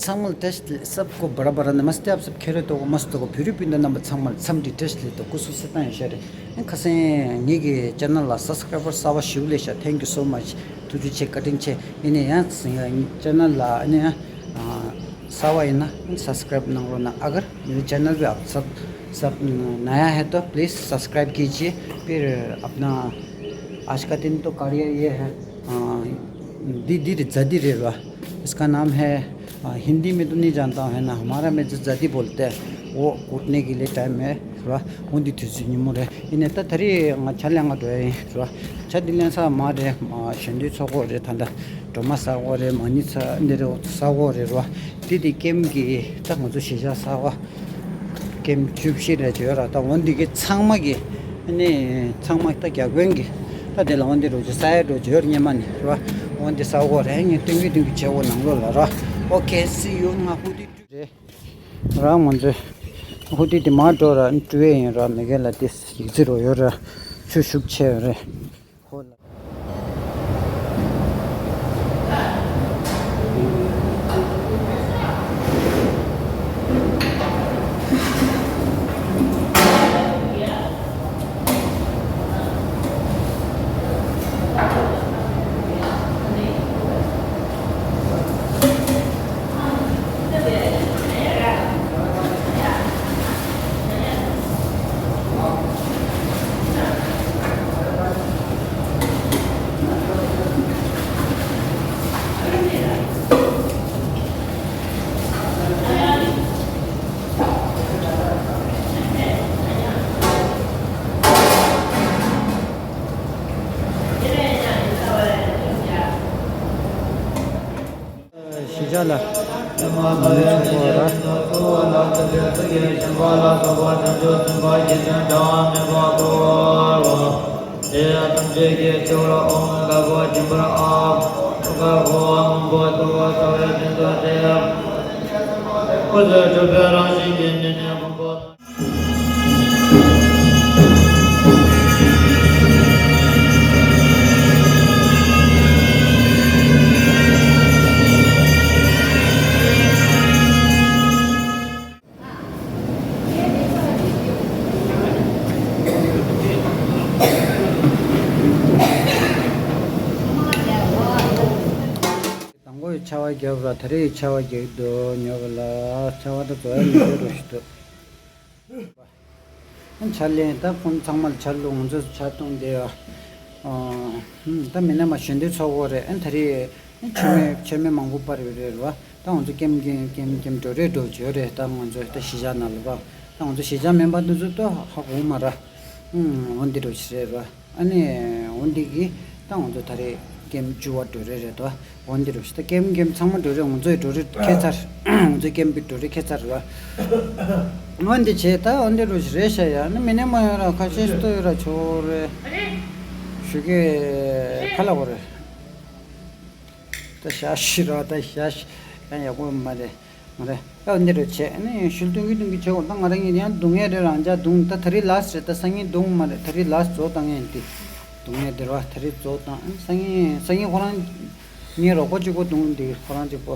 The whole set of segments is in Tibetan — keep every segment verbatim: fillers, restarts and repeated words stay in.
ཚང་མ་ལ་བཀྲ་ཤིས་བདེ་ལེགས། सबको बड़ा बड़ा नमस्ते, आप सब खैरियत होगा, मस्त होगा। भूरी पिंड नंबर ཚང་མ་ལ་འཚམས་འདྲི་བཀྲ་ཤིས་བདེ་ལེགས། དགུ་སུ་སེ་ཏང་ཡོད་ཤ་རེད། ཁ་སང་ངེད་ཀྱི་ཅེ་ནལ་ལ་སབ་སི་ཀ་རའི་བར་གསར་པ་ཞིག་སླེབས་ཤག Thank you so much. ཐུགས་རྗེ་ཆེ། བཀའ་དྲིན་ཆེ། ཡིན་ནའི་ཡང་ཅེ་ནལ་ལ་ཨ་ནི་ཡང་གསར་པ་ཡིན་ན་སབ་སི་ཀ་རའི་བར་གནང་རོགས་གནང་། अगर मेरे चैनल पे आप सब सब नया है तो प्लीज सब्सक्राइब कीजिए। फिर अपना आज का दिन तो कार्य ये है, हाँ, धीरे धीरे जल्दी रहेगा। इसका नाम है, हाँ, हिंदी में तो नहीं जानता हूँ, है ना, हमारा में जो जल्दी बोलते हैं, वो कूटने के लिए टाइम है, थोड़ा उन्दी थी सी निमो रे। इन्हें तो थरी छल्या गा तो है, थोड़ा छत दिन सा मारे, हाँ, शंदी छोको रे थांदा, टोमा सागो रे, मनी सा, इंदे रे सागो रे, रो। दीदी केम की तक मुझे शीशा सागो। ཀེམ་བཅུ་བཞི་རེ་བྱོས་ར། ད་འོ་འདི་གི་ཚང་མ་གི་ནི་ཚང་མ་ད་རྒྱ་དཔོན་གི་ད་དེ་ལ་འོ་འདི་རུ་ཅི་ས་ཡ་རུ་བྱོས་ར་སྙེ་མ་ནི་ར། འོ་འདི་ས་འོ་རེ་ངས་སྟོན་གི་སྟོན་གི་བྱེད་འོ་ནང་ལོ་ལ་ར། Okay, see you. ང་ཧུ་ཏི་ཀྲུ་རེད་ར། ང་ཚོས་ཧུ་ཏི་དེ་མ་འགྲོ་ར་ཀྲུ་ཨེ་ཡིན་ར། མི་གེ་ལ་དེ་ཡིག་ཚི་རོ་ཡོད་ར། ཆུ་ཤུགས་ཆེ་ཡོད་རེད། ཧོ་ལ། གཞིས་ཆགས་ལ་མི་ཆོག་གོ་ར། དང་པོའི་ཆར་པ་བརྒྱབ་ར། ད་རེས་ཆར་པ་བརྒྱབ་འདུག་ཉོ་བ་ལ་ཆར་པ་ད་རྫོགས་ཡ་མི་འདུག་རུ་ཞིག་འདུག་ཆར་ལན་ད་ཁོང་ཚང་མ་ལ་ཆར་ལུག་ང་ཚོ་ཆར་གཏོང་བསྡད་ཡོད། ཨ། ད་མི་ནས་མ་གཞོན་དུས་ཚོགས་འགོ་རེད། ཨ། ད་རེས་ཨ་ཆེན་མོ་ཆེན་མོ་མང་པོ་པར་ཡོད་རེད་ར། ད་ང་ཚོ་ཀེམ་ཀེམ་ཀེམ་ཀེམ་འགྲོ་རེད་འགྲོ་བྱོས་རེད། ད་ང་ཚོ་ད་གཞིས་ཆགས་ནང་ལ་བ་ད་ང་ཚོ་གཞིས་ཆགས་མིན་པ་འདི་ཚོ་ད་ཧ་གོ་མ་ར། ཨ། འོ་འདི་འགྲོ་ཞིག་རེད་ར། ཨ་ནི་འོ་འདི་གི་ད་ང་ཚོ་ད་རེས་ཀེམ་བཅུ་པ་འགྲོ་རེད་རེད་དོ། འོ་འདི་རུ་ཞིག་ད་ཀེམ་ཀེམ་ཚང་མ་འགྲོ་རེད། ང་ཚོའི་འགྲོ་རེད་ཁྱད་མཚར། ང་ཚོའི་ཀེམ་པའི་འགྲོ་རེད་ཁྱད་མཚར་རེད་བ། འོ་འདི་བྱས་ད་འོ་འདི་རུ་ཞིག་རེད་ཤག་ཡ། ནི་མི་ནས་མ་ཡོད་ར། ཁ་ཤས་ཤིག་ཏུ་ཡོད་ར་ཆོག་རེད། ཞུ་གི་ཁ་ལ་བོ་རེད། ད་ཞག་ཤི་ར་ད་ཞག་ཤི་ཡང་ཡག་པོ་མ་རེད། མ་རེད། ཨ་འདི་རུ་བྱས་ནས་ཤུལ་སྟོན་གི་སྟོན་གི་བྱེད་འོ། ད་ང་རང་ཉིད་ཡང་སྡུག་བསྔལ་རེད། རང་ཅག་སྡུག་ད་ད་རེས་ལ་སི་རེད། ད་སང་ཉིན་སྡུག་མ་རེད། ད་རེས་ལ་སི་རྫོགས་བཏང་ཡིན་ཏེ། སྡུག་བསྔལ་འདི་རུ་བ་ད་རེས་རྫོགས་བཏང་། ཨ་སང་ཉིན་སང་ཉིན་ཁོ་རང་ངའི་རོགས་པ་གཅིག་པོ་སྡུག་འདི་ཁོ་རང་གཅིག་པོ་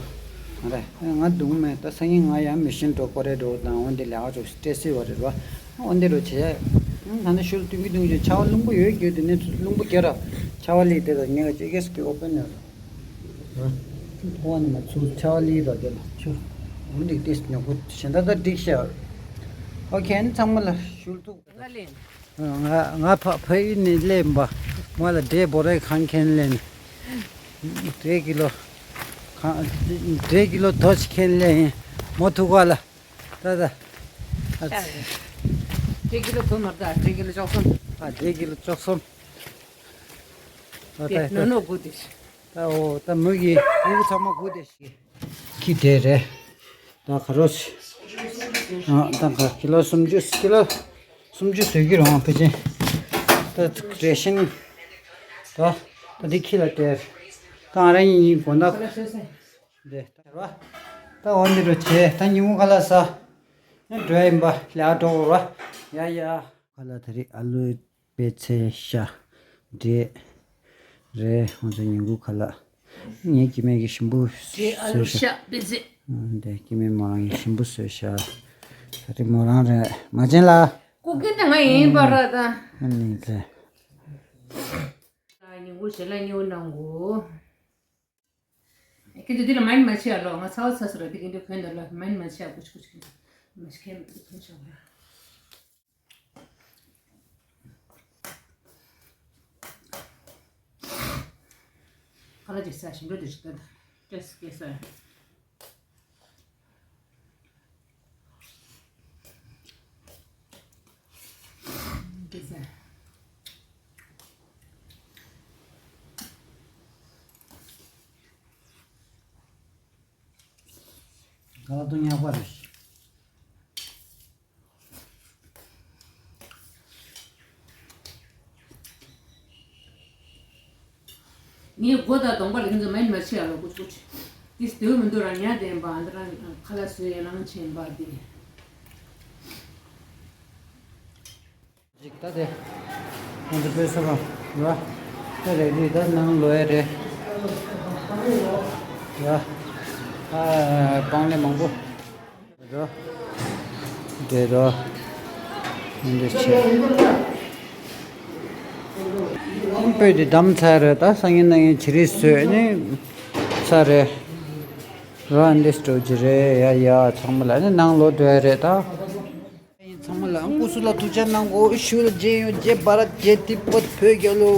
མ་རེད། ཨ་ང་སྡུག་མེད། ད་སང་ཉིན་ང་ཡང་མི་ཤིན་འགྲོ་གོ་རེད་འགྲོ་དང་འོ་འདི་ལས་ཀ་ཅོ་སི་ཏྲེ་སི་བ་རེད་རུ་བ། འོ་འདི་རུ་བྱས། ཨ་ད་ནི་ཤུལ་སྟོན་གི་སྟོན་གི་ཆར་པ་རླུང་པོ་ཡོད་རྒྱུ་དེ་ནས་རླུང་པོ་རྒྱ་ར་ཆར་པ་ལི་དེ་ལ་ཉེ་ག་ཅེ་གེ་སི་གི་ཨོ་པན་ཡོད། ཧོ་ནི་མ་ཚུར་ཆར་པ་ལི་ར་དེ་ལ་ཆུ། འོ་འདི་ཏིས་ཉོ་གོ་གཞན་ད་ད་འགྲིག་ཤག་ཨོ་ཁེ། ཨ་ཚང་མ་ལ་ཤུལ་ཐུག་ང་ལེན། ང་ང་ཕ་ཕ་ཡུལ་ནས་སླེབས་པ། ང་ལ་འབྲས་བོ་རེ་གང་ཁེན་ལེན། འབྲས་ཀི་ལོ་གང་འབྲས་ཀི་ལོ་དོ་ཅི་ཁེན་ལེན། མོ་ཐུག་ག་ལ་ད་ད། ཨ་ཚ། འབྲས་ཀི་ལོ་དོ་མ་ད་འབྲས་ཀི་ལོ་བཅུ་གསུམ། ཨ་འབྲས་ཀི་ལོ་བཅུ་གསུམ། ད་ད་ད་ནོ་ནོ་གུ་དེ། ད་འོ་ད་མོ་གི་ཨུ་ཚང་མ་གུ་དེ་ཤི། ཁི་དེ་རེད། ད་ག་རོ་ཆི། ཨ་ད་ག་ཀི་ལོ་སུམ་ཅུ་ཀི་ལོ་སུམ་ཅུ་ཟོས་ཀྱི་རེད་ཕལ་ཆེར། ད་རེ་ཤན། ད་ད་འདི་ཁྱི་ལ་སྟེར། ད་ང་རང་གཉིས་གཉིས་དགོང་དག་འདི་ད་ར། ད་འོ་འདི་རུ་བྱས་ད་ཉིན་གུང་ཁ་ལག་ཟ། ཨ་འགྲོ་ཡིན་པ་ལས་ཨ་འགྲོ་ར། ཡ་ཡ། ཁ་ལག་ད་རེས་ཨ་ལུ། པད་ཚལ་ཤ། འབྲས། རེད། ང་ཚོ་ཉིན་གུང་ཁ་ལག་ངའི་སྐྱེ་དམན་གྱི་ཞིམ་པོ་འབྲས་ཨ་ལུ་ཤ་པད་ཚལ། འདི་སྐྱེ་དམན་མོ་རང་གིས་ཞིམ་པོ་བཟོས་ཤག་ད་དེ་མོ་རང་རེད། མ་བྱན་ལ། སྐུ་མཁྱེན་ད་ང་ཡིན་པ་ར་ད། ཨ་ནི་ལས། ཉིན་གུང་ཞལ་ལག་མཉེས་པོ་གནང་གོ། ཁྱེད་ཚོ་འདི་ལ་མ་ཎི་མ་ཆེ་ཡ་ལོ། ང་ཚ་བ་ཚ་སོ་ར་དེ་གི་འདི་གོན་ད་ལོ། མ་ཎི་མ་ཆེ་ཡ་ཀུ་ཆུ་ཀུ་ཆུ་མ་ཤི་ཁེ་མ་ཐུག་ཐུག་ཆོག་ར། ཁ་ལག་ཅིག་ཟ། ཞིམ་པོ་འདུག་ཅིག་ད་ད་ཏྲེས་སྐྱེས་སོ། སྐྱེས་སོ། ཁ་ལག་ཏུ་ཉག་པ་རེད། ངའི་སྒོ་དང་གདོང་པ་ལ་ཁྱེད་ཚོ་མ་ཎི་མ་ཆེ་ཡ་ལོ། ཀུ་ཆུ་ཀུ་ཆུ། ཏིས་དེའུ་མི་འདུག་ར་ཉ་དེ་འབའ་འདི་རང་ཁ་ལག་བཟོས་ཡ་ལང་ཆེན་པ་དེ། ཅིག་ད་དེ། ང་ཚོ་པེ་སོ་ར་ར། ད་རེ་རེ་ད་ནང་ལོག་ཡ་རེད། ར། ཨ། སྤང་ལེབ་མང་པོ། ར། དེ་ར། འདི་ཆེ། སྤོས་དེ་བསྡམས་ཚར་རེད། ད་སང་ཉིན་གནངས་ཉིན་བྱི་རིལ་བཟོས་ནས་ཚར་རེད། ར་འདི་སྤྲོ་གི་རེད་ཡ་ཡ། ཚང་མ་ལ་ནི་ནང་ལོག་འགྲོ་ཡ་རེད་ད། ཚང་མ་ལ་སྐུ་གཟུགས་ལ་ཐུགས་ཅག་གནང་གོ། ཞུ་ལ་རྗེ་ཡོང་རྗེ་བར་རྗེ་ཏི་པོ་བོད་རྒྱལ་ལོ།